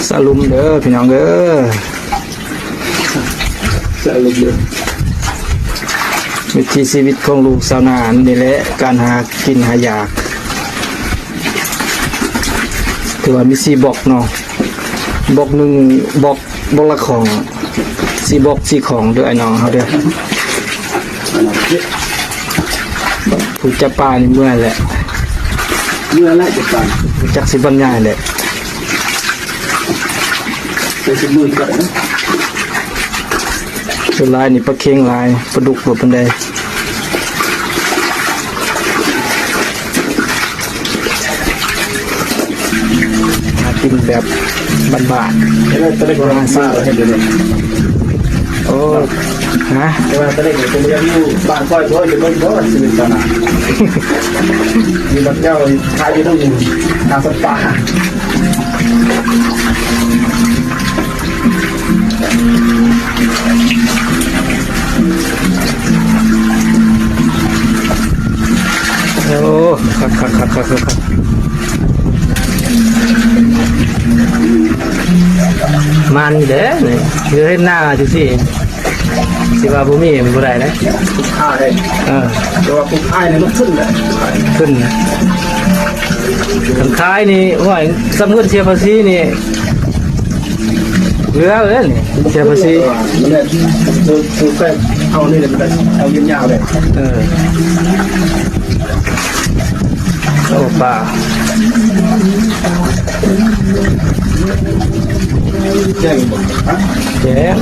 ສະຫຼຸມເດີພີ່ນ້ອງເດີ ສະຫຼຸມເດີ ວິຖີຊີວິດຂອງລູກຊາວນານີ້ແຫຼະ ການຫາກິນຫາຢາກ ຖືວ່າມີສີ່ບລັອກເນາະ ບລັອກໜຶ່ງ ບລັອກ ບລັອກລະຂອງ ສີ່ບລັອກສີ່ຂອງເດີ ອ້າຍນ້ອງເຮົາເດີ. ຜູ້ຈັບປານີ້ເມື່ອຍແຫຼະ ເມື່ອຍແຫຼະຈັບປາ ຈັກຊິບັນຍາຍແຫຼະ ແຕ່ຊິເມື່ອຍກ່ອນນະ ສ່ວນຫຼາຍນີ້ປາເຄັງຫຼາຍ ປາດຸກບໍ່ປານໃດ ຫາກິນແບບບ້ານໆ ເຮັດໄດ້ແຕ່ເລັກນ້ອຍ ມາຫາຊື້ ເຮັດຢູ່ນີ້ ໂອ້ ຮະ ແຕ່ວ່າຕະເລັກນີ້ ເປັນຢູ່ບ້ານຂ້ອຍ ບໍ່ ຢູ່ເບິ່ງບໍ່ຊີວິດຕອນນັ້ນ ຢູ່ບ້ານເຈົ້າ ຂາຍຢູ່ເທິງ ໜ້າສັດປ່າ ໂອ້ ຄັກໆໆໆໆ ມັນເດ້ນີ້ ຄືເຮັດນາຈັ່ງຊີ້ ຊິວ່າບໍ່ມີມັນບໍ່ໄດ້ເດ້ ປູກອ້າຍ ເອີ ແຕ່ວ່າປູກອ້າຍນີ້ມັນຂຶ້ນແຫຼະ ຂຶ້ນນະ ຄັນຂາຍນີ້ ໂອ້ຍ ສ່ຳເງິນເສຍພາສີນີ້ ເຫຼືອເລີຍນີ້ ເສຍພາສີ ເອີ ມັນໄດ້ ຄື ຄືແບບເຮົານີ້ແຫຼະ ມັນໄດ້ເອົາຍາວໆເລີຍ ເອີ. ໂອ້ ປາ ແຈ້ງບໍ່? ຮະ? ແຈ້ງ.